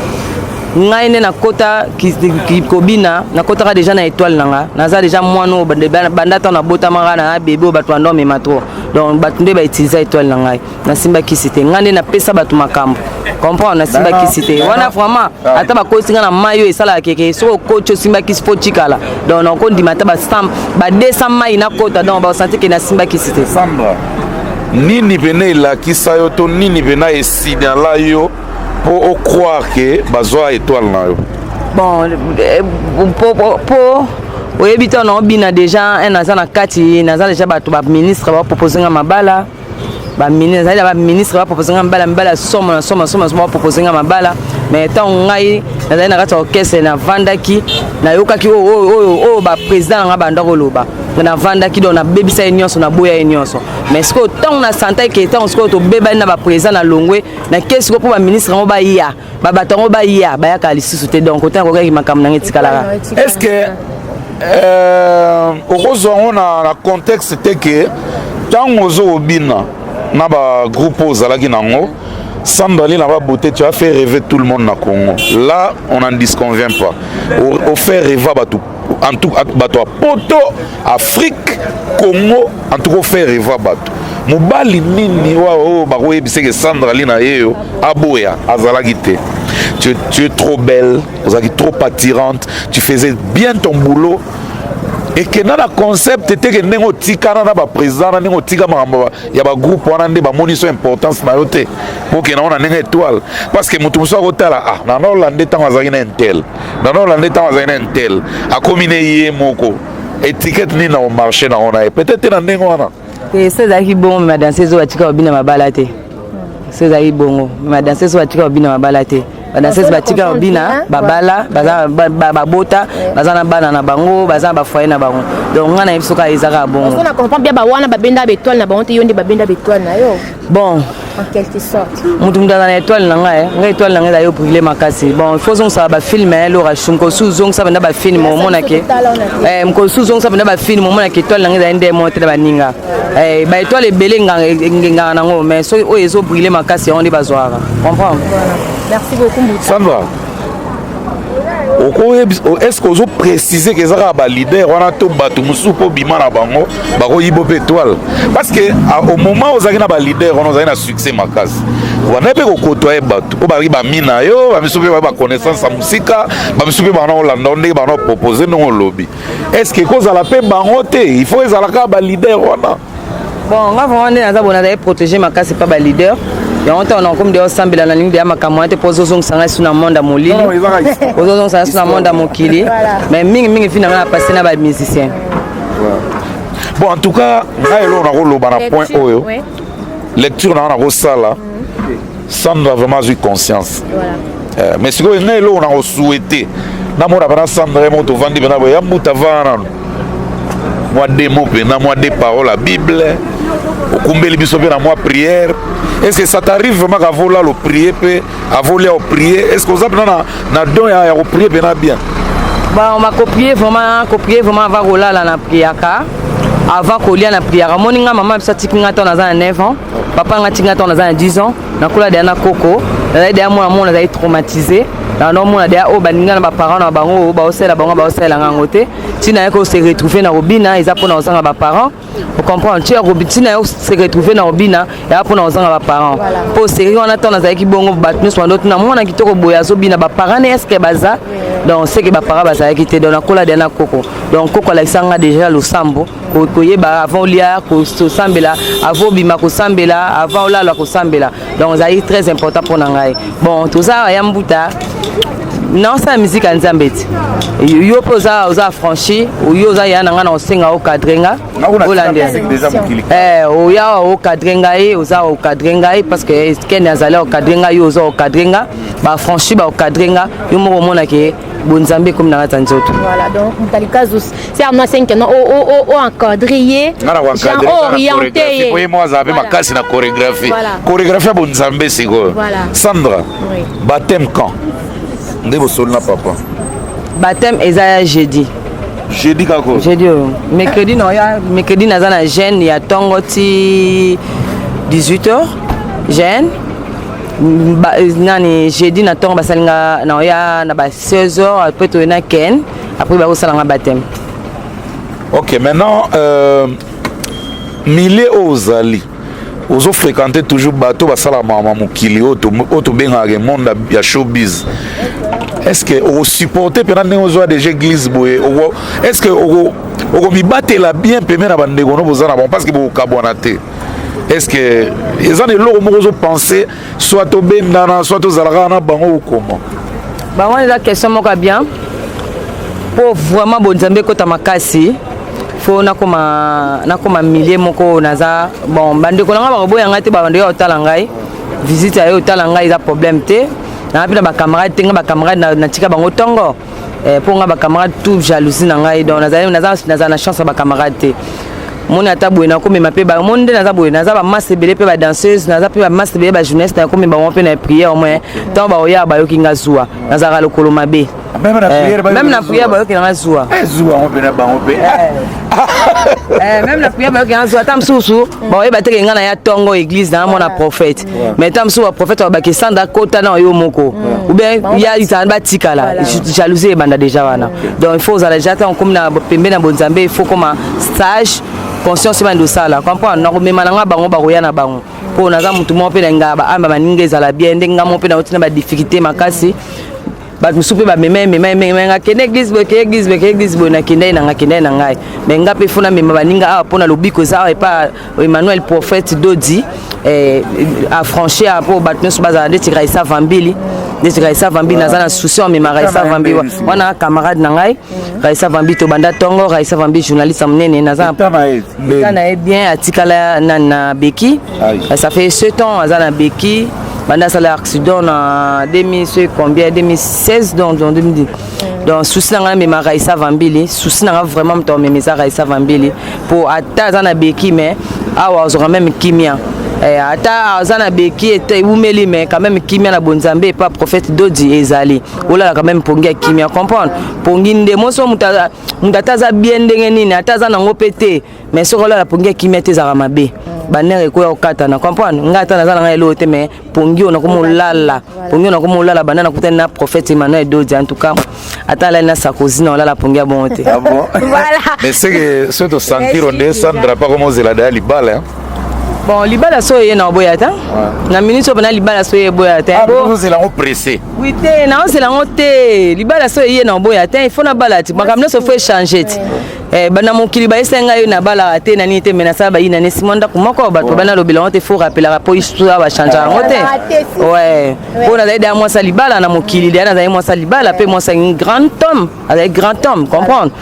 Ngai nde nakota kobina, nakotaka deja na étoile na nga. Naza deja mwana oyo banda ntango nabotamaka na bebe oyo bato banda omema trop. Donc bato nde bautiliza étoile na ngai. Nasimba kisi te, ngai nde napesa bato makambo. Comprendre, nasimba kisi te wana vraiment. Ata bakotisi ngai na mai oyo esalaka keke soki okoti osimba kisi fo tikala, donc nakondima ata ba 200 mai nakota, donc baosanti ke nasimba kisi te. Sandra, nini pene elakisa yo to nini pena esignala yo mpo ocroire ke bazwa étoile na yo? Bon, po oyebi ntango naobina déjà un naza na kati, naza déjà bato baministre bapropose nga mabala, baministre, ezali na baministre bapropose nga mabala, mibala somo na somo somo somo bapropose nga mabala. Mais ntango ngai nazali na kati ya orchestre, navandaki, nayokaki oyo oyo baprésident na ngai banda koloba, navandaki, donc nabebisa ye nyonso, naboya ye nyonso. Mais sikoyo ntango na santa ke ntango sikoyo tobebani na baprésident na longwe na ke sikoyo mpo baministre yango baya, babato yango baya, bayaka lisusu te. Donc otanga kokaki makambo nange etikalaka. Est ce que okozwa yango na contexte te ke ntango ozo kobina na bagroupe oyo ozalaki nango, Sandra Lina ba beauté, tu as fait rêver tout le monde na Congo, là on n'en disconvient pas, au fait rêver bato, en tout bato ya poto, Afrique, Congo, en tout cas fait rêver bato. Mobali nini oyo bakoyebisa ke Sandra Lina ye yo aboya azalaki te. Tu es trop belle, ozalaki trop attirante, tu faisais bien ton boulot. Ekenda na concept te ke ndenge otikana na baprésident na ndenge otika makambo ya bagroupe wana nde bamoni so importance na yo te mpo okenda ngo na ndenge étoile, parce que moto mosusu akotala: ah, nana olande ntango azalaki na intel, nana olande ntango azalaki na intel, akomi ne ye moko étiquette nini na omarché nango na ye peut-être te na ndenge wana. Te, so ezalaki bongo, me badanseuse oyo batika babina mabala te. So ezalaki bongo, me badanseuse oyo batika babina mabala te. Badanseuse batika babina babala, baza babota, baza na bana na bango, baza na bafoyer na bango. Donc ngai nayebi soki eza kaka bongo. Na comprend bien, bawana babenda baétoile na bango te, yo nde babenda baétoile na yo. Bon, en quelque sorte. Mutu aza na étoile na ngai. Ngai étoile na ngai ezali obrûle makasi. Bon, il faut ozongisaka bafilm, Lora Chou. Mokosu ozongisa mpenza bafilm, omonake mokosu ozongisa mpenza bafilm, omonake étoile na ngai ezali nde mo te na baninga. Baétoile ebele engengaka nango, mais soki oyo ezobrûle makasi, yango nde bazwaka, comprendre. Merci beaucoup, Mbuta. Sandra, est ce que ozoprécise ke eza kaka baleader wana to bato mosusu mpo bima na bango bakoyiba mpe étoile? Parce que au moment ozalaki na baleader wana, ozalaki na succès makasi, obandaki mpe kokotoye bato mpo bazalaki bami na yo, bamisu mpe baconnaissance ya mosika, bamisu mpe bana olanda ndenge bana opropose ndenge olobi. Est ce que ekozala mpe bango te? Il faut ezala kaka baleader wana? Bon, nga vraiment nde naza boye, nazali protégé makasi mpa baleader. Yango ntango nakomi de osambela, nalingi deya makambo wana te, mpo ozozongisa ngai su na monde ya molili, ozozongisa ngai su na monde ya mokili. Mais mingimingi fi na ngai na passe na bamusicien. Bon, en tout cas, ngai eloko nakoloba na point oyo, lecture na nga nakosala, Sandra vraiment azwi conscience. Mais sikoyo ngai eloko nakosouhaite, namona mpena Sandra ye moko, tovandi mpena boye, ya mbuta vana nano mwa deux mots mpena, mwa deux paroles ya Bible, okumbeli biso mpe na mwa prière. Est ce que ça t'arrive vraiment qu'avolala oprier mpe avolia oprier? Est ce que oza mpena na don ya koprier mpena bien? Bon, bakoprier vraiment, koprier vraiment avant kolala na priaka, avant kolia na priaka. Omoni nga, mama biso atiki nga ntango naza na 9 ans, papa nga atiki nga ntango naza na 10 ans. Nakola deya na koko, nazali deya mwana mona, nazali traumatisé. Naomona deya oyo baninga na baparent na bango oyo baosalela bango, baosalela yango te. Ntina ye kose retrouve na kobina eza mpona kozanga baparent, ocomprendre? Ntina ye se retrouve na kobina eza mpona kozanga baparent, mpo série wana ntango nazalaki bongo, bato nyonso bando tuna: mwana kitoko boye azobina, baparent ne est-ce baza? Donc seke baparent bazalaki te. Donc nakola deya na koko. Donc koko alakisa nga déjà losambo, koyeba avant olia kosambela, avant obima kosambela, avant olala kosambela. Donc ezali très important mpo na ngai. Bon, toza ya mbuta, naosala musique ya Nzambe ti yo mpe oza affranchi. Yo oza ya na ngai, na kosenga ocadre nga, oya ocadre ngai, oza ocadre ngai, parce que Ken azali ocadre ngai, yo oza ocadre nga, baaffranchi baocadre nga. Yo moko omonake bonzambe ekomi na kati ya nzoto. Voilà, donc Mutalikazu, c'est à moi 5 ans o encadré ye, orienté ye. Ye mo azala mpe makasi na chorégraphie, chorégraphie ya bonzambe sikoyo. Sandra, baptême quand nde bosoli na papa? Baptême eza ya jeudi. Jeudi kaka? Jeudi oyo. Mercredi naoya, mercredi naza na jeûne ya ntongo ti 18 heures, jeûne nani. Jeudi na ntongo basali nga, naoya na ba 16 heures, après toye na Ken, après bakosala nga baptême. Ok, maintenant, milieu oyo ozali, ozofréquente toujours bato basalaka makambo mokili oyo tobengaka monde ya showbiz, est ce que okosupporte mpena ndenge ozwa déjà église boye? Est ce que okomibatela bien pembe na bandeko no boza na bango, parce que bokokabwana te? Est ce que eza na eloko moko ozopense, soit tobendana, soit tozalaka na bango, okoma? Bango eza question moko ya bien. Mpo vraiment bonzambe ekota makasi, fo nakoma milieu moko naza bon. Bandeko na ngai bakoboya ngai te, babandeko ya kotala ngai, visite ya ye otala ngai eza problème te. Nanga mpe na bacamarade te, ngai bacamarade natika bango ntongo, mpo ngai bacamarade tout jalousie na ngai. Donc nazala na chance ya bacamarade te. Moni ata boye nakomema mpe moni nde naza boye, naza bamase ebele mpe badanseuse, naza mpe bamase ebele bajournaliste, nakomema bango mpe na prière. Moins ntango baoya bayoki nga zuwa, nazalaka lokolo mabe. Même na prière bayoki nanga zuwa. Zuwa yango mpe na bango mpe. Même na prière bayoki nanga zuwa. Ata mosusu baoyeba teke nga na ya ntongo église na mwana prophète, mais ata mosusu baprophète babaki Sandra kota na yo moko ou bien ya ezala batikala jalousie ebanda déjà wana. Donc il faut ozala déjà, ntango komi na pembe na bonzambe, il faut koma sage. Conscience ebandi osala comprendre, nakomema na nga bango, bakoya na bango, mpo naza motu moko mpe nalingaka baamba baninga ezala bien. Ndenge nga moko mpe nauti na badifficulté makasi, bato mosusu mpe bamema mema mema nga, kende église boye, kende église boye, kende église boye. Nakendai na nga, kendai na ngai, mais nga mpe fo namema baninga awa mpo na lobiko eza awa epa Emmanuel Prophète Dodi, affranchi mpo bato nyonso bazala ndeti Raisa Vambili, ndeti Raisa Vambili. Naza na souci amema Raisa Vambili wana, camarade na ngai Raisa Vambi, tobanda ntongo. Raisa Vambi, journaliste ya monene, naza na ye bien. Atikala na beki, ça fait 7 ans aza na beki, banda asala accident na 2000 combien, 2016, donc 2010. Donc souci na ngai namema Raisa Vambili, souci na ngai vraiment, moto amema eza Raisa Vambili, mpo ata aza na beki, mais awa azwaka même kimia. Ata aza na beki ewumeli, mais quand même kimia na bonzambe epa Prophète Dodi ezali. Olala quand même pongi ya kimia, comprendre pongi nde moso. Moto ata aza bien ndenge nini, ata aza nango mpe te, mais soki olala pongi ya kimia te, ezalaka mabe, banere ekoya kokatana, comprendre. Ngai ata naza na ngai eloko te, mais pongi oyo nakomolala, pongi oyo nakomolala banda nakutani na Prophète Emmanuel Dodi. En tout cas, ata alali na Sarkozy, na olala pongi ya bongo te. Ah bon? Mais c'est que soki tosentir onde Sandra pa koma ozela daya libala, hein? Bon, libala so eye na oboya ta na minute oyo mpena, libala so eye eboya te. Ozela yango pressé? Oui, te, naozela yango te. Libala so eye na oboya te, il faut nabala ti makambo nyonso faut échanger ti. Bana mokili bayesa ngai oyo nabalaka te na nini te, me nasala bayina ne nsima ndako moko, bato bana lobela yango te. Faut rappelaka mpo histoire bachangeaka yango te. Ouais, mpo nazali deya mwasi ya libala na mokili, deya nazali mwasi ya libala mpe mwasi grand homme, azali grand homme, comprendre.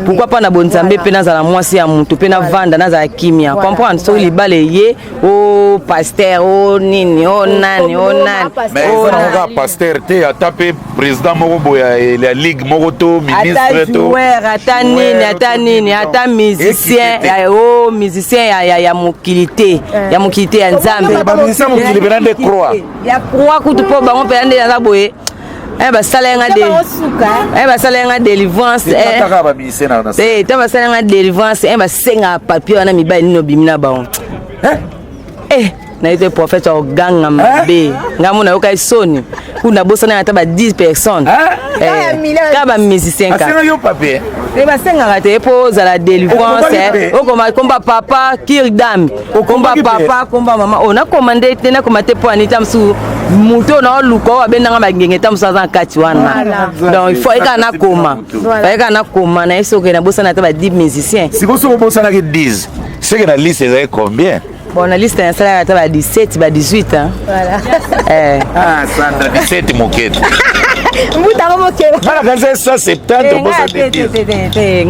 Pourquoi pas na bonzambe mpe nazala mwasi ya motu mpe navanda, nazala kimia, comprendre. Soki libala eye, o pasteur, o nini, o nani, o nani. Mais eza nango kaka pasteur te, ata mpe président moko boye ya ligue moko to ministre to joueur, ata nini, ata nini, ata musicien, o musicien ya mokili te, ya mokili te, ya Nzambe. Bamusicien mokili mpena nde croix. Ya croix kutu, mpo bango mpena nde naza boye, basala yanga délivrance te, basala yanga délivrance, basengaka papier wana, mibali nini obimi na bango. Naye te, prophète akoganga mabe. Ngai mo nayoka soni kuna, nabosana ata ba 10 personnes kaka bamusicien. Basengaka te mpo ozala délivrance, okoma komba papa kirdam, komba papa, komba mama. Oyo nakoma nde te, nakoma te mpo anita mosusu moto oyo naoluka oyo abendanga bangenge ta mosusu aza na kati wana. Donc il faut ekaka nakoma, ekaka nakoma na ye soki nabosana ata ba 10 musicien. Sikoyo soki obosanaki 10, seke na liste ezali combien? Bon, na liste nasalaka ata ba 17, ba 18, hein. Voilà. Ah, Sandra, 17 mokete. Mbutako mokela. Bana kanisa 170, obosani 10.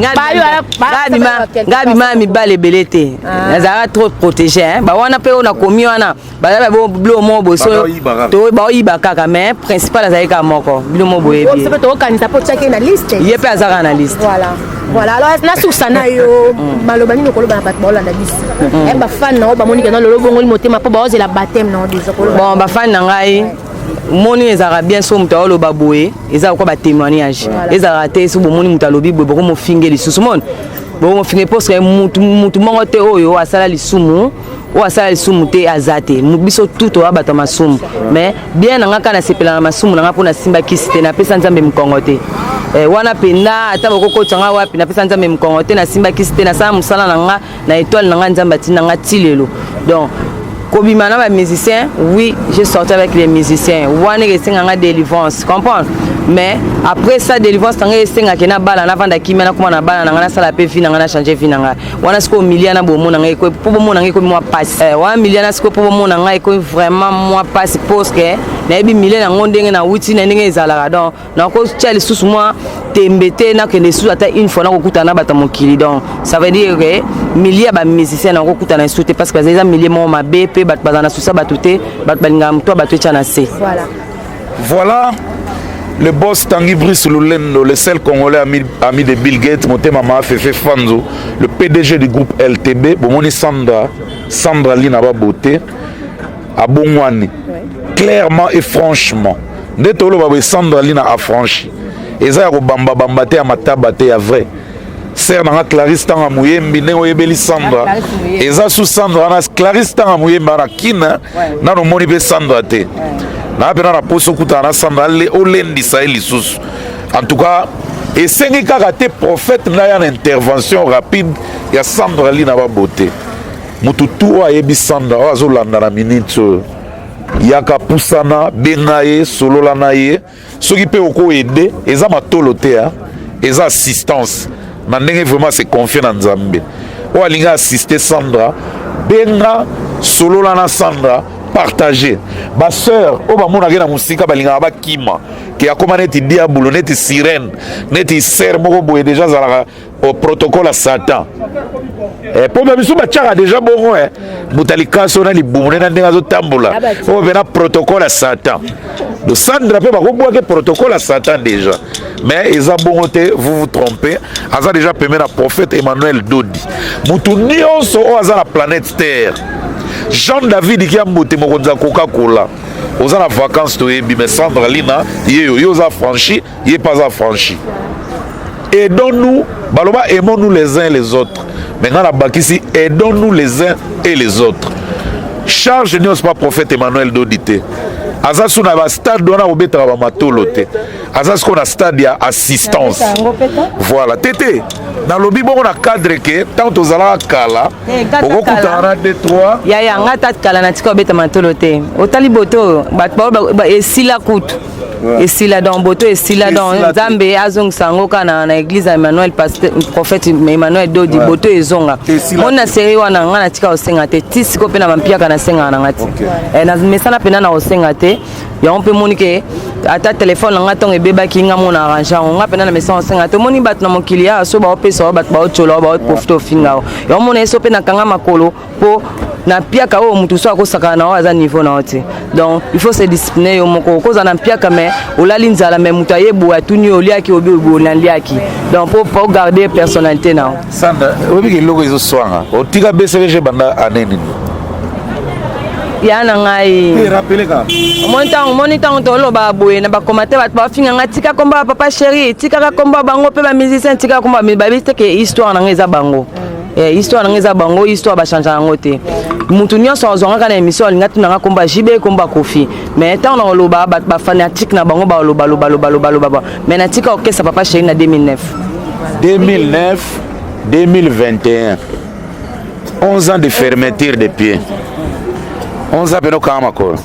Nga bima mibale ebele te, nazalaka trop protégé. Bawana mpe oyo nakomi wana baza bilo moko boye so baoyiba kaka, mais principal azali kaka moko, bilo moko boyebi. Tokokanisa mpo tiaki na liste. Ye mpe aza kaka na liste. Voilà. Alors nasusa na yo, maloba nini okoloba na bato baolanda biso, bafani na yo bamoni kena lelo bongoli motema mpo baozela baptême na yo déjà? Bon, bafani na ngai, moni ezalaka bien so moto aoloba boye, eza lokwa batémoignage ezalaka te. So bomoni moto alobi boye, bokomofinge lisusu, moni bokomofinge parce que mutu moko te oyo asala lisumu, oyo asala lisumu te aza te. Biso tu toya bato ya masumu, mais bien na nga kaka nasepela na masumu na nga mpo nasimba kisi te, napesa Nzambe mokongo te. Wana mpenza, ata bokokotisa nga wapi, napesa Nzambe mokongo te, nasimba kisi te, nasala mosala na nga na étoile na nga Nzambe atinda nga ti lelo. Donc kobima na bamusicien, oui, j'ai sorti avec les musiciens wana, esenga nga délivrance, comprendre. Mais après ça, délivrance na ngai esengaki na bala, navanda kimia, nakoma na bana na ngai, nasala mpe vie na ngai, nachange vie na ngai. Wana sikoyo milia na bomona ngai, mpo bomona ngai ekomi mwa pasi. Wana milia na sikoyo, mpo bomona ngai ekomi vraiment mwa pasi, parce que nayebi milie nango ndenge nawuti na ndenge ezalaka. Donc nakotia lisusu mwa tembe te, nakende lisusu ata une fois nakokutana na bato ya mokili. Donc ça veut dire que milie ya bamusicien nakokutana lisusu te, parce que eza milie moko mabe mpe bato bazala na susa bato te, bato balingaka moto ya bato etya na se. Voilà. Voilà le boss Tanguy Brice Lulendo, le seul Congolais ami, ami de Bill Gates, Motema Fefe Fanzo, le PDG du groupe LTB, Bomoni Sandra, Sandra Lina Beauté, abongwani. Clairement et franchement. Nde toloba boye, Sandra Lina affranchi. Eza ya kobamba bamba te, ya mataba te, ya vrai. Sœur nanga Clarisse Tanga Muyembi, ndenge oyebeli Sandra. Eza su Sandra wana Clarisse Tanga Muyembi wana kina nano omoni mpe Sandra te. Na mpena na poso okutana na Sandra, olendisa ye lisusu. En tout cas, Esengi kaka te prophète na ya na intervention rapide ya Sandra Lina ba beauté. Mutu tout oyo ayebi Sandra oyo azolanda na minute oyo yaka pusana benga ye solola na ye soki mpe oko aide eza matolo te hein? Eza assistance na ndenge vraiment se confier na Nzambe oyo alingi assister Sandra benga solola na Sandra partager ba sœur oyo bamonaka ye na mosika balingaka bakima ke akoma neti diabolo neti sirène neti sœur moko boye deja azalaka au protocole ya satan eh, mpo ba biso batiaka deja bongo eh. Moto alikaso na libumu ne na ndenge azotambola oyo mpena protocole ya satan. Do Sandra mpe bakobwake protocole ya satan deja, mais eza bongo te, vous vous trompez. Aza deja pembe na prophète Emmanuel Dodi. Motu nyonso oyo aza na planète terre, Jean David Kiambote, mokonzi ya Coca-Cola, oza na vacances toyebi, mais Sandra Lina ye yo, yo oza franchi, ye mpe aza franchi. Aidons-nous, baloba aimons-nous les uns les autres, mais ngai nabakisi aidons-nous les uns et les autres. Charge nyonso pa prophète Emmanuel Dodi te, aza su na bastade wana kobetaka bamatolo te, aza sikoyo na stade ya assistance. Voilà tete nalobi bongo na cadre ke ntango tozalaka kala okokutana na 2 3 yaya nga ata kala natika kobeta matolo te. Otali boto bato esila kutu esila, donc boto esila, donc Nzambe azongisa yango kaka na église ya Emmanuel, prophète Emmanuel Dodi. Boto ezonga moni na série wana. Nga natika kosenga te ti sikoyo mpe na bampiaka nasengaka na nga ti mesana mpena na kosenga te. Yango mpe moni ke ata telefone na nga ntongo ebebaki, nga mona arrange yango. Nga mpena na mesana kosenga te. Omoni bato na mokili awa so baopesa o bato baotyola o baoprofite ofinga o yango mona ye so mpe nakanga makolo mpo na mpiaka oyo motu so akosakana na oyo aza niveau na yo te. Donc il faut se discipliner yo moko. Okozala na mpiaka mais olali nzala, mais moto aye boye atuni yo oliaki, obi naliaki. Donc mpo ogarder personnalité na yo. Sandra, oyebiki eloko ezoswanga otika BCBG banda ane nini? Ya na ngai omoni ntango, omoni ntango toloba boye na bacommentaire, bato bafinga nga: tika kombo ya papa chéri, tikaka kombo ya bango mpe bamusicien, tika kombo. Babi te ke histoire na ngai eza bango, histoire na ngai eza bango, histoire bachange yango te. Mutu nyonso azwanga kaka na émission alinga tunanga kombo ya JB, kombo ya Kofi, mais ntango na koloba bato bafanatique na bango baloba loba loba loba loba, mais natika orchestre papa chéri na 2009. 2009, 2021, 11 ans de fermeture de pieds, 11 ans pene okanga makolo.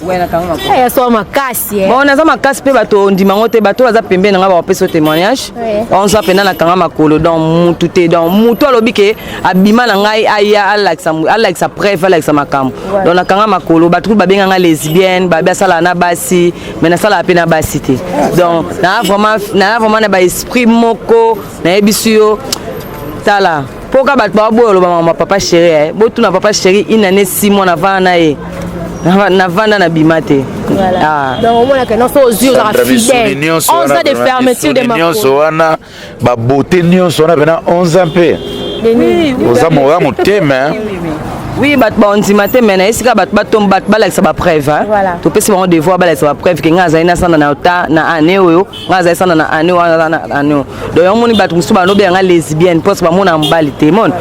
So makasi. Bon, naza makasi mpe bato ondima yango te. Bato baza pembeni na nga bakopesa témoignage. 11 ans mpena nakanga makolo, donc mutu te. Donc mutu alobi ke abima na ngai, aya alakisa preuve, alakisa makambo. Donc nakanga makolo. Bato kutu babenga nga lesbienne, babi asalaka na basi, mais nasalaka mpe na basi te. Donc naa vraiment na baesprit moko. Nayebisi yo, tala mpoka bato baboya oloba makambo ya papa chéri. Botuna papa chéri, une année 6 mois navanda na ye, navanda na bima te. Donc omonaka nyonso ozwi, ozalaka fidèle. 11 ans de fermeture de nyonso wana, babote nyonso wana mpena 11 ans mpe oza moya motema. Oui, bato bandima te, mais na esika bato batomba, bato balakisa bapreuve. Topesi bango devoir, balakisa bapreuve ke ngai azali nasanda na ta na année oyo, ngai azali sanda na année wana, aza na année oyo. Donc yango moni bato mosusu balobi lesbienne mposo bamona mobali te. Moni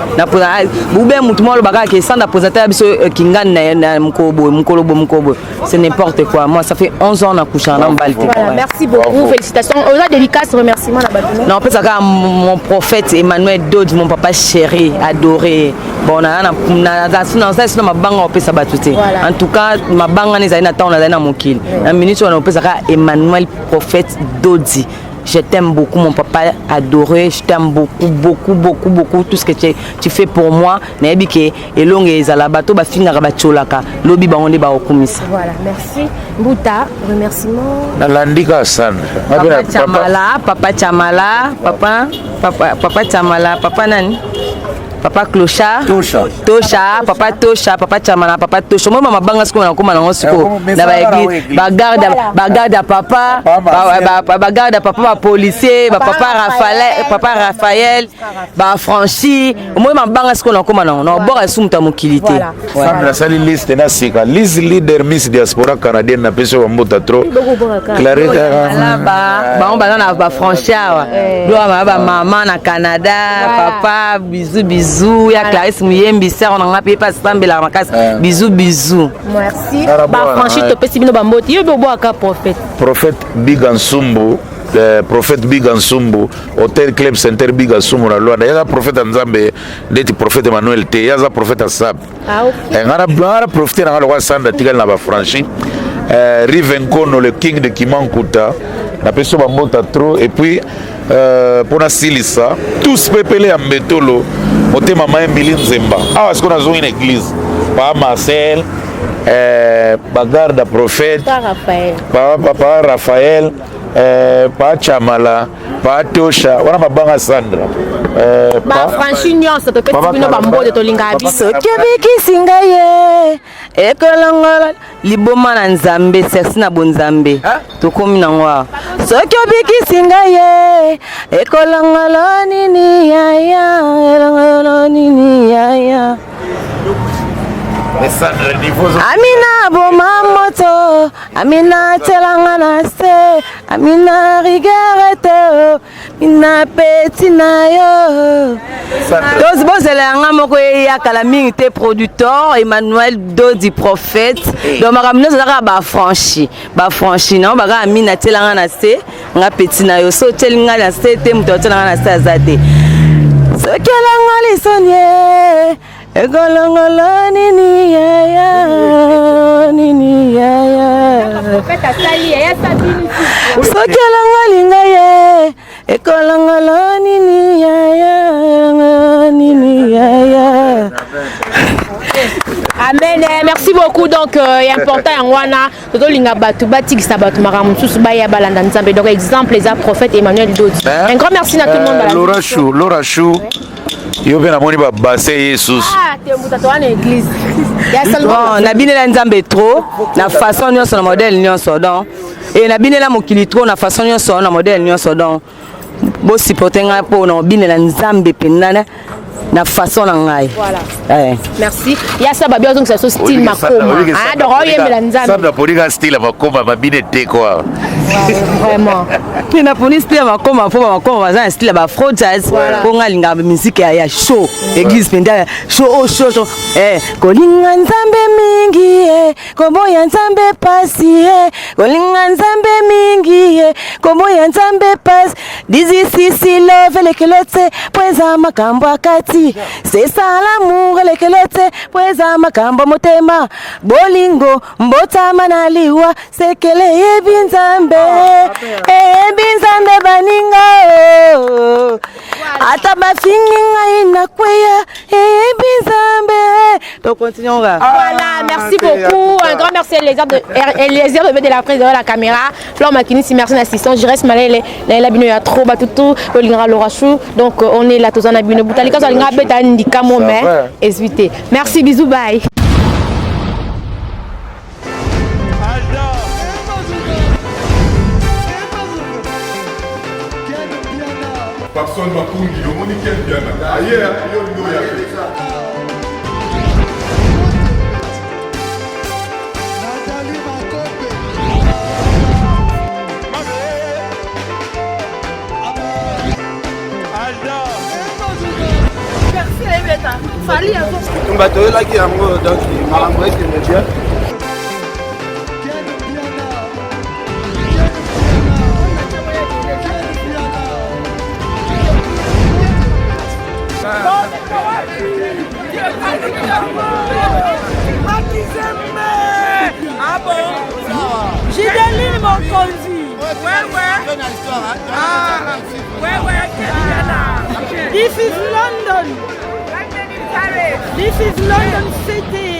ube motu moko alobaka ke sanda présente ya biso kingani na mokolo boye, mokolo boye, mokolo boye. C'est n'importe quoi. Moi, ça fait 11 ans na couchana na mobali te. Voilà, merci beaucoup, félicitations. Oza dédicace, remerciement na bato? Non, opesaka mon prophète Emmanuel Dodge, mon papa chéri adoré. Bon, naza sino mabanga opesa bato te. En tout cas mabanga wana ezali na ntango nazali na mokili. Na minute wana opesaka Emmanuel prophète Dodi. Je t'aime beaucoup, mon papa adoré. Je t'aime beaucoup, beaucoup, beaucoup, beaucoup. Tout ce que tu fais pour moi. Nayebi ke elonge ezala bato bafingaka batiolaka lobi bango nde baokumisa. Voilà, merci. Mbuta, remerciement. Nalandi kaka Sandra. Papa Chamala, papa Chamala, papa, papa, papa Chamala, papa nani? Papa Clochard. Tosha. Tosha, papa Tosha, papa Chamala, papa Tosha. Moi mama banga sikoyo nakoma nango sikoyo na ba église, ba garde, ba garde ya papa, ba garde ya papa, ba policier, ba papa Raphaël, papa Raphaël, ba franchi. Moi mabanga sikoyo nakoma nango na bord esu mutu ya mokili te. Sandra asali liste na sika, liste leader Miss Diaspora canadienne. Napesi yo bambuta trop, Clarita. Bango baza na bafranchi awa, biloko bamama na Canada. Papa, bisou bisou ya Clarisse Muyembi, sœur na nga mpe pasambelaka makasi. Bisou bisou. Merci. Bafranchi, topesi bino bambote. Yo mpe obwaka prophète. Prophète Biga Nsumbu. Prophète Biga Nsumbu, Hotel Club Center Biga Nsumbu na Luanda. Yaka prophète Nzambe, ndeti prophète Emmanuel te, yaza prophète Asap. Ah, okay. Eh, ngana ngana profiter na lokwa sanda tikali na ba franchi. Rive Nkono le king de Kimankuta. Na peso ba mbota trop et puis mpona silisa tous pepele ya mbetolo motema ma Emily Nzemba. Awa sikoyo nazongi na église. Pa Marcel, bagarde prophète Pa Raphaël. Pa papa Raphaël, pa Chamala, pa Tosha, wana mabanga Sandra. Bafranchi nyonso topesi Papa bino Kalamba. bambote, tolingaka biso. Soki obikisi ngai ye ekolongola liboma na Nzambe, sersi na bonzambe tokomi nango awa. Soki obikisi ngai ye ekolongola nini yaya, elongolo nini yaya. Amina boma moto, Amina telanga na se, Amina rigueur te, Amina peti na yo. Tozi bozela yanga moko eyakala mingi te, producteur Emmanuel Dodi prophète. Donc makambo nyonso ezalaka bafranchi, bafranchi nango baka Amina telanga na se, nga peti na yo. So otieli nga na se te, moto atielanga na se aza te. Soki elanga lisoni ye ekolongolo nini yaya, nini yaya. Soki elongoli ngai ye ekolongolo nini yaya, nini yaya. Amen. Merci beaucoup. Donc, important yango wana tozolinga bato batikisa bato makambo mosusu, baya balanda Nzambe. Donc exemple eza prophète Emmanuel Dodi. Un grand merci na tout le monde. Balandi Laura biso. Chou, Laura Chou, yo mpe namoni babase ye susu. Ah, te mbuta, to wana église ya Salomon. Bon, nabinela Nzambe trop na façon nyonso, na modèle nyonso. Donc e nabinela mokili trop na façon nyonso, na modèle nyonso. Donc bosupporte ngai mpo na obinela Nzambe mpenza na façon na ngai. Voilà. Eh. Merci ya sa babi ozongisa so style makoma. Ah, donc oyembela Nzambe. Sandra polika style ya makoma babine te quoi. Vraiment. Mpe naponi style ya makoma mpo bamakoma baza na style ya baafro jazz, mpo ngai alingaka musique ya show, église mpenza ya show o show show. Kolinga Nzambe mingi, koboya Nzambe pasi, kolinga Nzambe mingi, koboya Nzambe pasi. Dizisisi love elekelo te po eza makambo akati, c'est ça l'amour elekelo te po eza makambo motema, bolingo mbotama na liwa, sekele eyebi Nzambe, eyebi Nzambe baninga o. Ata bafingi ngai nakweya, eyebi Nzambe. Tocontinue kaka. Voilà, merci beaucoup. Un grand merci à Eliezer de de la presse devant la caméra. Flore Makinisi, merci d'assistance. Je reste malele, na bino ya trop batutu, olingara Laura Chou. Donc on est là tous en abino. Butalika zo linga beta ndika mo mais ezvité. Merci, bisous, bye. Papson Makungi, omoni Ken Piana aye yo lingo ya te. Bitumba toyelaki yango, donc makambo ekende bien. Ah bon? Gideline Mokonzi. Ouais. Ah, ouais. This is London. This is London City.